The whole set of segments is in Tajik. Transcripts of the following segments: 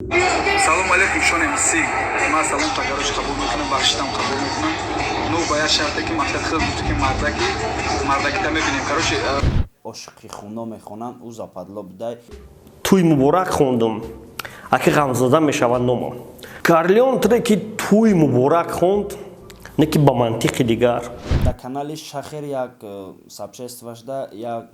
Салом алейкум, Шон МС. Ман салом тагарош қабул мекунам, бахшидам, қабул мекунам. Ну, ба як шарте, ки мақсад хел гуфт, ки мардаки мардакита мебинем. Короче, ошиқи хуно мехонанд, ӯ западло будай. Тӯй муборак хондум, аки ғамзада мешавад номам. Карлеон треки «Тӯй муборак» хонд, не ки ба мантиқи дигар. Дар канали Шахер як сообществашда як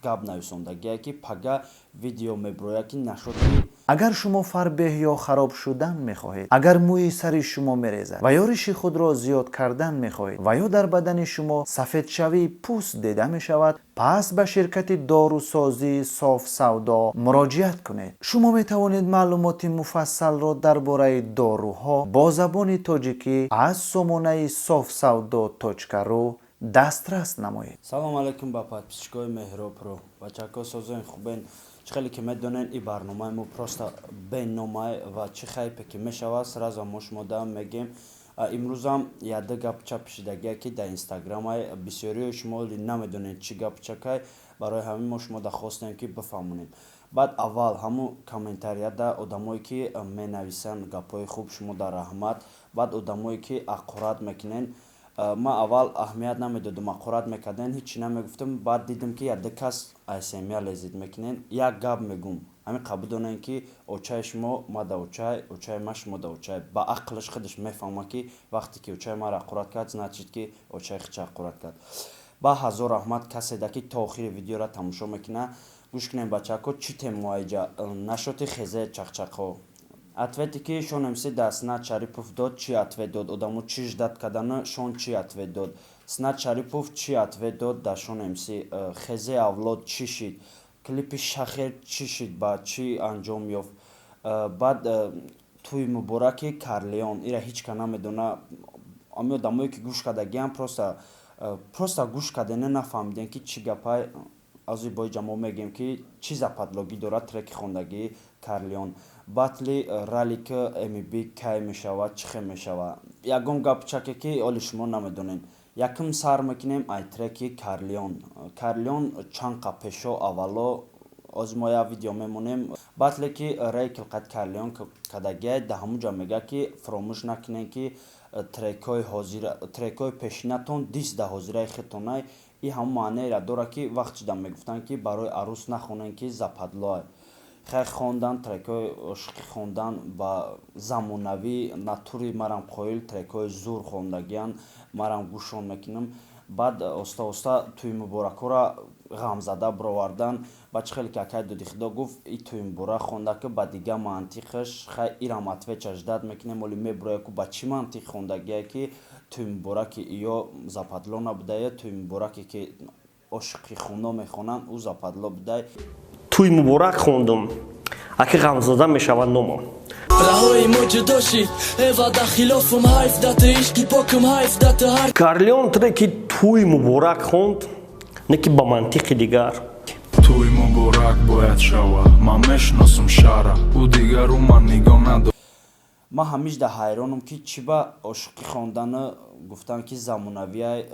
гап нависондагия, ки пага видео меброяд, ки нашоти. Агар шумо фарбеҳ ё хароб шудан мехоҳед, агар мӯи сари шумо мерезад ва ё риши худро зиёд кардан мехоҳед ва ё дар бадани шумо сафедшавии пӯст дида мешавад, пас ба ширкати дорусозии Софсавдо муроҷиат кунед. Шумо метавонед маълумоти муфассалро дар бораи доруҳо бо забони тоҷикӣ аз сомонаи софсавдо.ру дастрас намоед. Салом алейкум ба подписчикои Меҳробро, бачако, созоин, хубен? Чӣ хеле ки медонен, и барномаи мо просто беномай ва чӣ хайпе ки мешавад, сразу мо шумо дам мегем. Имрӯзам яда гапча пишидагия, ки дар Инстаграмай бисёриҳои шумо намедонед, чӣ гапчакай. Барои ҳамин мо шумо хостем, ки бифаҳмонем. Баъд аввал ҳамун комментарияда одамое ки менависанд гапҳои хуб, шумо дар раҳмат. Баъд одамое ки аққурат мекунен, ман аввал аҳамият намедодум, аққурат мекарден, ҳичи намегуфтам. Баъд дидем, ки яда кас айсемя лезить мекунен. Як гап мегум: ҳамин қабул бидонен, ки очаи шумо ма да очай, очаи ма шумо да очай. Ба ақлаш худаш мефаҳмад, ки вақте ки очаи маро аққурат кард, значит, ки очаи худша аққурат кард. Ба ҳазор раҳмат каседа, ки то охири видеоро тамошо мекунад. Гӯш кунем, бачако, чӣ темоаиҷа нашоти хезе чақчақҳо. Ответе ки Шон МС да Снат Шарипов дод, чӣ ответ дод, одамо чӣ ждать кардана, Шон чӣ ответ дод, Снат Шарипов чӣ ответ дод да Шон МС, хезе авлод чӣ шид, клипи Шахер чӣ шид, ба чӣ анҷом ёфт, баъд тӯи мубораки Карлеон. Ира ҳеҷ ка намедона. Ами одамое ки гӯш кардагиам, просто гӯш кардена, нафаҳмидем, ки чӣ гапай. Азои боиҷа мо мегӯем, ки чӣ западлогӣ дорад треки хондагии Карлеон. Батли Ралик МБ кай мешавад, чӣ хел мешавад? Ягон гапчаке, ки оли шумо намедонед. Якум сар мекунем ай треки Карлеон. Карлеон чанд қа пешо аввало ози мо як видео мемонем. Батле ки Рейкл қад Карлеон кардагиай, да ҳамун ҷо мегӯяд, ки фуромӯш накунем, ки трекҳои ҳозира, трекҳои пешинатон дис да ҳозираи худтонай. И ҳамон маънеро дорад, ки вақт шуда мегуфтанд, ки барои арӯс нахонем, ки западлоа. Хай, хондан, трекҳои ошиқӣ хондан ба замонавӣ натури марам қоил, трекҳои зур хондагиян, марам гӯшон мекунам. Баъд оста оста тӯи муборакҳоро ғамзада бировардан. Ба чӣ хеле ки акай Доди Худо гуфт, и тӯи муборак хонда, ки ба дига мантиқаш. Хай, ирам ответчаш ждать мекунем, оли мебурояд, ку ба чӣ мантиқ хондагие, ки тӯи мубораки ё западло набудая, тӯи мубораке ки ошиқи хуно мехонанд, ӯ западло будай. Тӯй муборак хондум, аки ғамзада мешавад номам. Раҳои мо ҷудо шид, эва да хилофум, ҳайф да ту, ишқи покум, ҳайф да ту ҳар. Карлеон треки «Тӯй муборак» хонд, не ки ба мантиқи дигар. Тӯй муборак бояд шавад, ман мешиносум шаҳра, ӯ дигару ман нигоҳ надор. Ман ҳамишда ҳайронам, ки чӣ ба ошиқӣ хондану гуфтанд, ки замонавияй.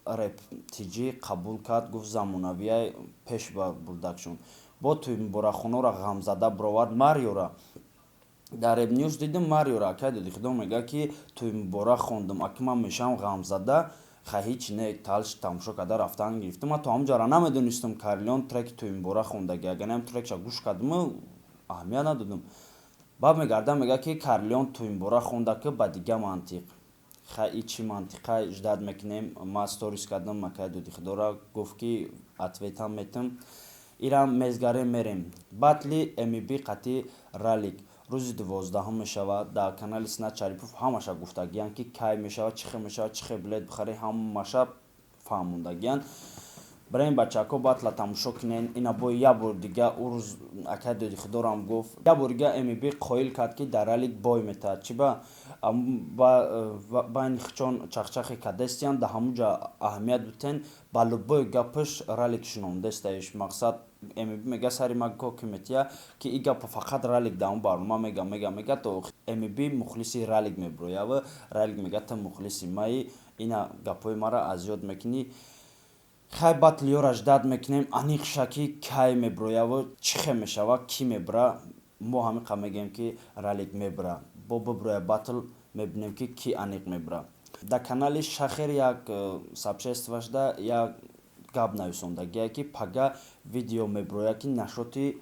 Реп тиҷӣ қабул кард, гуфт, замонавияй пеш ба бурдакшон. Бо тӯи муборакхонаро ғамзада бировард. Мариора дар Репнюс дидим, Мариора акай Доди Худо мегӯяд, ки тӯи муборак хондум, аки ман мешавам ғамзада. Хай, ҳеҷ не, талш тамошо карда рафтан гирифтам. Ман то ҳамун намедонистам, Карлеон треки «Тӯи муборак» хондаги. Агар нем трекша гӯш кардиму аҳамият надодам. Баъд мегардам, мегӯяд, ки Карлеон «Тӯи муборак» хонда, ки ба дига мантиқ. Хай, и чӣ мантиқа, ждать мекунем. Ман сторис кардам, акай Доди Худора гуфт, ки ответам метам. Ирам мезгарем, мерем. Батли МБ қати Ралик рӯзи 12-ҳум мешавад. Дар канали Снат Шарипов ҳамаша гуфтагиянд, ки кай мешавад, чӣ хел мешавад, чӣ хел билет бихарӣ, ҳамаша фаҳмондагиянд. Барои ин, бачаҳако, батла тамошо кунен. Ина бо як бор дига ӯ рӯз акай Доди Худорам гуфт, як бор дига МБ қоил кард, ки дар Ралик бой метаҳад. Чӣ ба байни хичон чахчахе кардестиянд, дар ҳамун ҷа аҳамият битен. Ба любой гапаш Ралик шинондестаиш. Мақсад, МБ мега, сари ма коки метия, ки и гапа фақат Ралик дар он барнома мега, мега, мега, то МБ мухлиси Ралик мебирояв. Ралик мега, ту мухлиси маи, ина гапҳои маро аз ёд мекунӣ. Хай, батлиёра ждать мекунем, аниқша, ки кай мебирояву чӣ хел мешава, кӣ мебира. Мо ҳамиқа мегӯем, ки Ралик мебира. Бо биброя батл, мебинем, ки ки аниқ мебира. Дар канали Шахер як сообществоашда як гап нависондагие, ки пага видео меброя, ки нашоти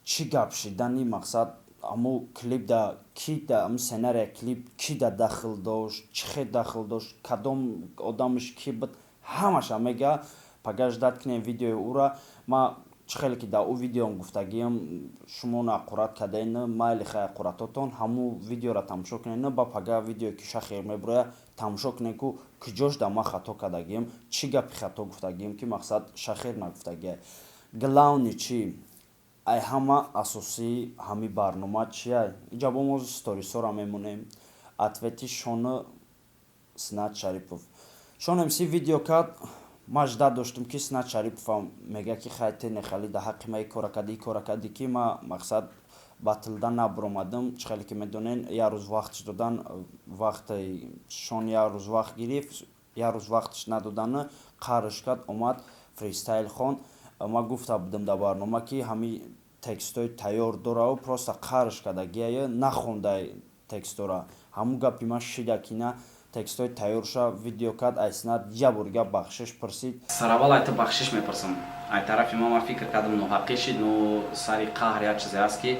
чӣ гап шидани, мақсад, ҳаму клип да ки да ҳаму сценария клип ки да дахл дошт, чӣ хел дахл дошт, кадом одамаш ки буд, ҳамаша мега. Пага ждать кунем видеои ӯра. Ма чӣ хеле ки дар ӯ видеом гуфтагиам, шумо аққурат кадаен, майли, хай, аққуратотон ҳаму видеоро тамошо кунен. Ба пага видеое ки Шахер меброя, тамошо кунен, ку куҷош да ман хато кардагиам, чӣ гапи хато гуфтагиам, ки, мақсад, Шахер нагуфтагия. Главный чӣ, ай ҳама асосии ҳами барнома чия? Иҷа бо мо сторисҳоро мемонем. Ответи Шону Синат Шарипов. Шон МС видео кард. Ман ждать доштум, ки Синат Шариповам мега, ки хай, те нехали да ҳаққи ма и кора кардӣ, и кора кардӣ, ки ма, мақсад, батлда набуромадам. Чӣ хеле ки медонен, як рӯз вақтш додан, вақти Шон як рӯз вақт гирифт, як рӯз вақтш надодан, қарш кард, омад, фристайл хонд. Ма гуфта будам дар барнома, ки ҳами текстҳои тайёр дораву просто қарш кардагиае, нахондай текстора. Ҳамун гапи ман шида, ки на текстҳои тайёрша видео кард. Айснат як бор гап бахшиш пурсид. Сараввал айта бахшиш мепурсам ай тарафи ма. Ман фикр кардам, ноҳаққӣ шид, но сари қаҳр як чизе ҳаст, ки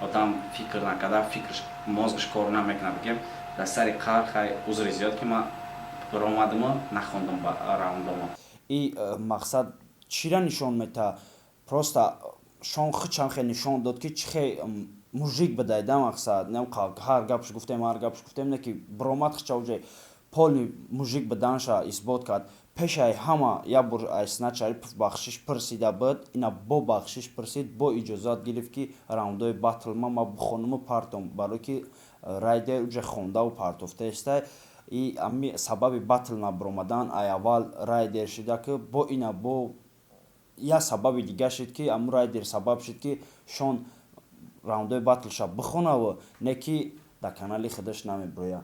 одам фикр накарда, фикрш, мозгш кор намекунад, бигем. Дар сари қаҳр, хай, узри зиёд, ки ман биромадаму нахондам ба раундомо. И мақсад чира нишон мета? Просто Шон хичам хел нишон дод, ки чӣ хел мужик бидайда. Мақсад, ҳар гапш гуфтем, ҳар гапш гуфтем, не ки биромад, хича уже полный мужик биданша исбот кард. Пешаи ҳама як бор Айснат Шарипов бахшиш пурсида буд, ина бо бахшиш пурсид, бо иҷозат гирифт, ки раундои батл ма бихонуму партом, барое ки Райдер уже хондаву партофта истай. И ами сабаби батл набиромадан ай аввал Райдер шида, ки бо ина бо як сабаби дига шид, ки аму Райдер сабаб шид, ки Шон раундои батлша бихонаву не ки дар канали худаш намеброяд.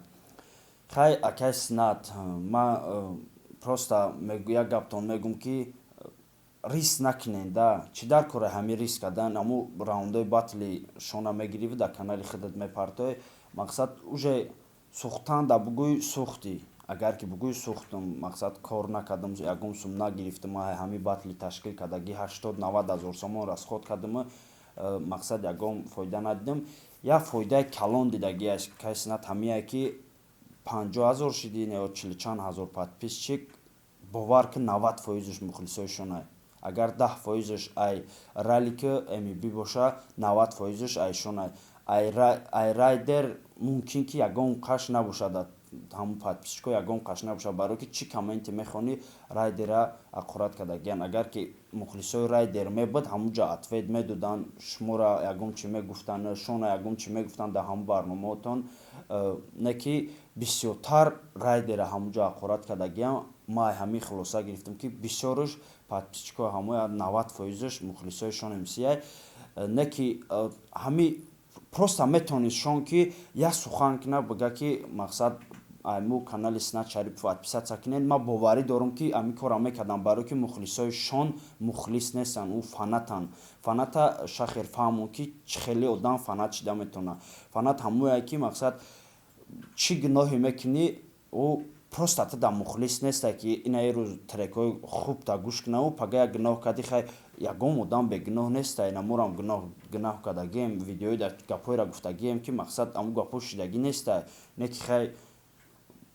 Хай, акай Синат, ма просто як гаптон мегум, ки риск накунен да. Чӣ дар кора ҳами риск кардан? Аму раундои батли Шона мегириву дар канали худат мепартои. Мақсад, уже сӯхтан да бугӯй, сӯхтӣ. Агар ки бугӯй сӯхтум, мақсад, кор накардам, ягон сум нагирифтам, ҳами батли ташкил кардагӣ 80-90 ҳазор сомон расход кардам, мақсад, ягон фоида надидам. Як фоидаи калон дидагиаш кайсинат ҳамие, ки 50 000 шиди ё чилу чанд ҳазор подписчик, бовар ки, 90 фоизаш мухлисои шонай. Агар 10 фоизаш ай Ралики мб боша, 90 фоизаш ай шонай. Ай Райдер мумкин ки ягон қаш набошад, ҳамун подписчико ягон қаш набошад, барое ки чӣ комменте мехонӣ, Райдера аққурат кардагиян. Агар ки мухлисои Райдер мебуд, ҳамун ҷо ответ медоданд, шуморо ягон чӣ мегуфтанд, шона ягон чӣ мегуфтанд дар ҳамун барномаотон. Не ки бисёртар Райдера ҳамун ҷо аққурат кардагиям. Ма ҳамин хулоса гирифтам, ки бисёрш подписчико ҳамоя 90 фоизаш мухлисои Шон МСай. Не ки ҳами просто метавонист Шон ки як сухан кина, бига, ки, мақсад, айму канали Синат Шарипов подписаться кунед. Ман боварӣ дорам, ки ҳамин корро мекардам, барое ки мухлисои Шон мухлис нестанд, ӯ фанатанд. Фаната шахер фаҳмон, ки чӣ хеле одам фанат шида метавонад. Фанат ҳамое, ки, мақсад, чӣ гуноҳе мекунӣ, ӯ просто ту да мухлис нестай, ки ина рӯз трекҳои хубта гӯш кунаву пага як гуноҳ кардӣ. Хай, ягон одам бегуноҳ нестай, наморам гуноҳ кардагием, видеои гапҳоеро гуфтагием, ки, мақсад, ҳамун гапҳо шидагӣ нестай. Не ки, хай,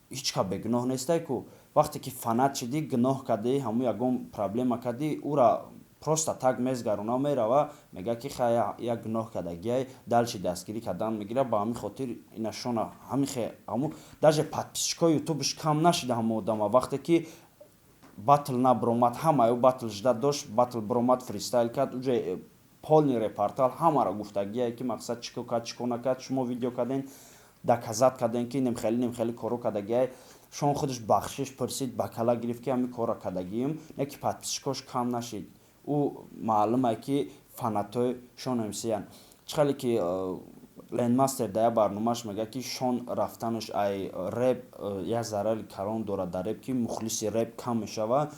ҳеҷ кас бегуноҳ нестай ку. Вақте ки фанат шидӣ, гуноҳ кардӣ, ҳамун ягон проблема кардӣ, ӯра просто так мезгарона мерава, мега, ки хай, як гуноҳ кардагиай, дальше дастгирӣ кардан мегира. Ба ҳамин хотир ина Шона ҳамин ҳаму даже подписчикои ютубш кам нашида. Ҳама одама вақте ки батл набиромад, ҳамаи батл ждать дошт. Батл биромад, фристайл кард, уже полный репортал ҳамаро гуфтагие, ки, мақсад, чӣ кор кард, чӣ кор накард. Шумо видео карден, доказать карден, ки немхели немхели коро кардагиай. Шон худаш бахшиш пурсид, ба кала гирифт, ки ҳамин корро кардагием. Не ки подписчикош кам нашид. Ӯ маълуме, ки фанатои Шон МСян. Чӣ хеле ки Лендмастер дар як барномааш мегӯяд, ки Шон рафтанаш ай реп як зарари калон дорад дар реп, ки мухлиси реп кам мешавад.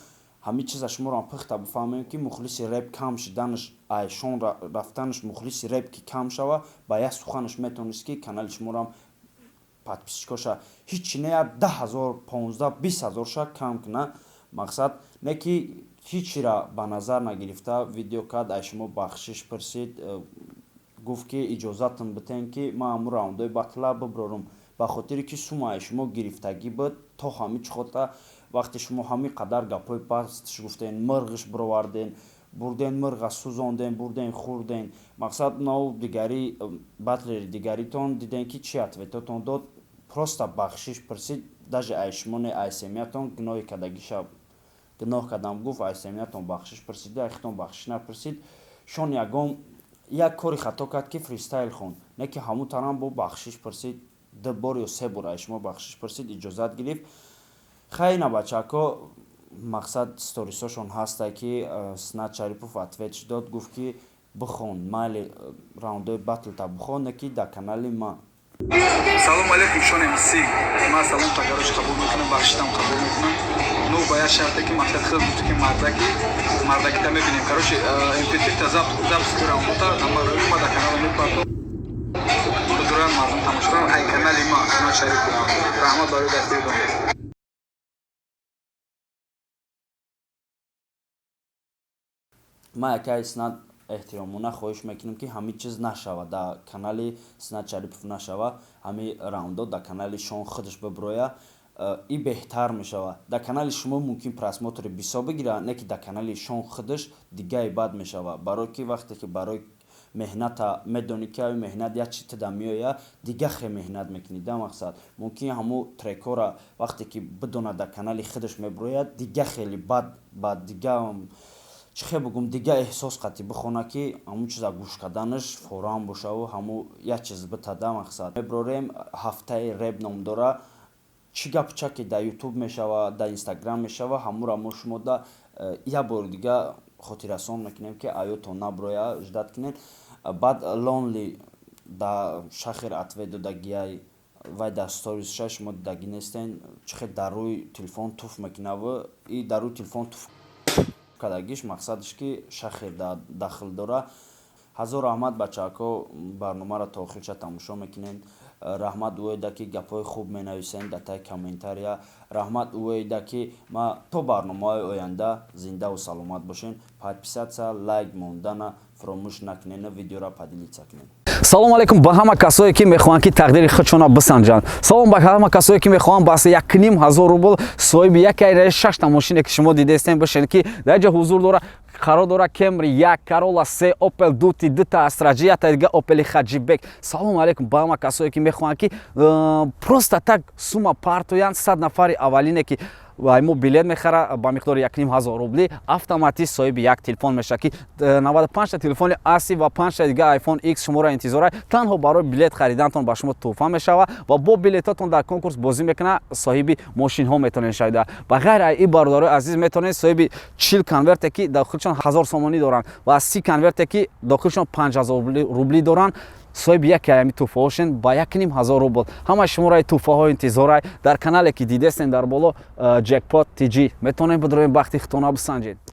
Ҳамин чиза шуморо пухта бифаҳмем, ки мухлиси реп кам шиданаш, айшон рафтанаш, мухлиси реп ки кам шава, ба як суханаш метавонист, ки канали шуморо подписчикоша ҳичи не, 10 000, 15, 20 ҳазорша кам куна. Мақсад не ки ҳичира ба назар нагирифта видео кард, ай шумо бахшиш пурсид, гуфт, ки иҷозатам битен, ки ман ҳамун раундои батла биброрум, ба хотире ки сумаи шумо гирифтагӣ буд. То ҳамин чихота вақте шумо ҳамин қадар гапҳои пастш гуфтен, мирғиш бироварден, бурден, мирға сӯзонден, бурден, хӯрден. Мақсад, нав дигари батлери дигаритон диден, ки чӣ ответотон дод. Просто бахшиш пурсид, даже ай шумо не, ай семьятон гуноҳи кардагиша, гуноҳ кардам гуфт, ай семьятон бахшиш пурсид, ай хитон бахшиш напурсид. Шон ягон як кори хато кард, ки фристайл хонд, не ки ҳамун тарам бо бахшиш пурсид, ду бор ё се бор ай шумо бахшиш пурсид, иҷозат гирифт. Хайна, бачако, мақсад, сторисошон ҳаста, ки Снат Шарипов ответш дод, гуфт, ки бихон, майли, раундои батлта бихон, не ки дар канали ман. Салому алейкум, Шон МС. Ман салом тагарош қабул мекунам, бахшидам қабул мекунам, но ба як шарте, ки мақсад хел гуфт, ки мардаки мардакита мебинем. Короче, mp3 та запись раундота ма дар канала мепартом, дуран мардум тамошо кунанд ай канали ма, Снат Шарипов. Раҳмат барои дастгиритон. Ман якай Снат эҳтиромона хоҳиш мекунем, ки ҳамин чиз нашава, дар канали Снат Шарипов нашава, ҳамин раундо дар канали Шон худаш биброя, и беҳтар мешава. Дар канали шумо мумкин просмотри бисёр бигира, не ки дар канали Шон худаш дигаи бад мешава, барое ки вақте ки барои меҳната медонӣ, ки аи меҳнат як чи тида меоя, дига хе меҳнат мекунӣ. Да мақсад, мумкин ҳамун трекора вақте ки бидонад, дар канали худаш меброяд, дига хеле бад, ба дига чӣ хел бугум, дига эҳсос қатӣ бихона, ки ҳамун чиза гӯш карданаш форам бошаву ҳамун як чиз битада. Мақсад, меброрем, ҳафтаи реп ном дора. Чӣ гапча ки дар Ютуб мешава, дар Инстаграм мешава, ҳамура мо шумода як бори дига хотиррасон мекунем, ки аётон наброя, ждать кунед. Баъд Лонли да шахер ответ додагиай, вай дар сторисша шумо дидагӣ нестен, чӣ хел дар рӯи телефон туф мекунаву и дар рӯи телефон туф кардагиш, мақсадаш ки шахер дахл дора. Ҳазор раҳмат, бачаҳако, барномаро то охирша тамошо мекунед. Раҳмат ӯеда, ки гапҳои хуб менависен дар таи комментария. Раҳмат ӯеда, ки ма то барномаҳои оянда зиндаву саломат бошен. Подписаться, лайк мондана фаромӯш накунену видеоро поделиться кунед. Салом алейкум ба ҳама касое, ки мехоҳанд, ки тақдири худшона бисанҷанд. Салом ба ҳама касое, ки мехоҳанд ба 1,5 ҳазор рубл соҳиби яке шашта мошине, ки шумо дидестем, бошед, ки дар ҷо ҳузур дора, қарор дора: Кемри як, Карола се, Опел Дути, дута Астра, ята дига Опели Хаҷибек. Салому алейкум ба ҳама касое, ки мехоҳанд, ки просто так сума партоянд. 100 нафари аввалине, ки мо билет мехара ба миқдори 1,5 ҳазор рубли, автоматӣ соҳиби як телефон мешавад, ки 95та телефони аси ва панҷта дига iPhone X шуморо интизора. Танҳо барои билет харидантон ба шумо тӯҳфа мешавад ва бо билетотон дар конкурс бозӣ мекунад, соҳиби мошинҳо метавонед шавида. Ба ғайр аз ин, бародарои азиз, метавонед соҳиби 40 конверте, ки дохилшон 1000 сомонӣ доранд, ва 30 конверте, ки дохилшон 5000 рублӣ доранд, соҳиби яке ами тӯҳфаҳошен ба 1,5 ҳазор рубл. Ҳамаи шуморо тӯҳфаҳо интизорай дар канале, ки дидестен дар боло, Джекпот TJ. Метавонед бидроем, бахти худтона бисанҷед.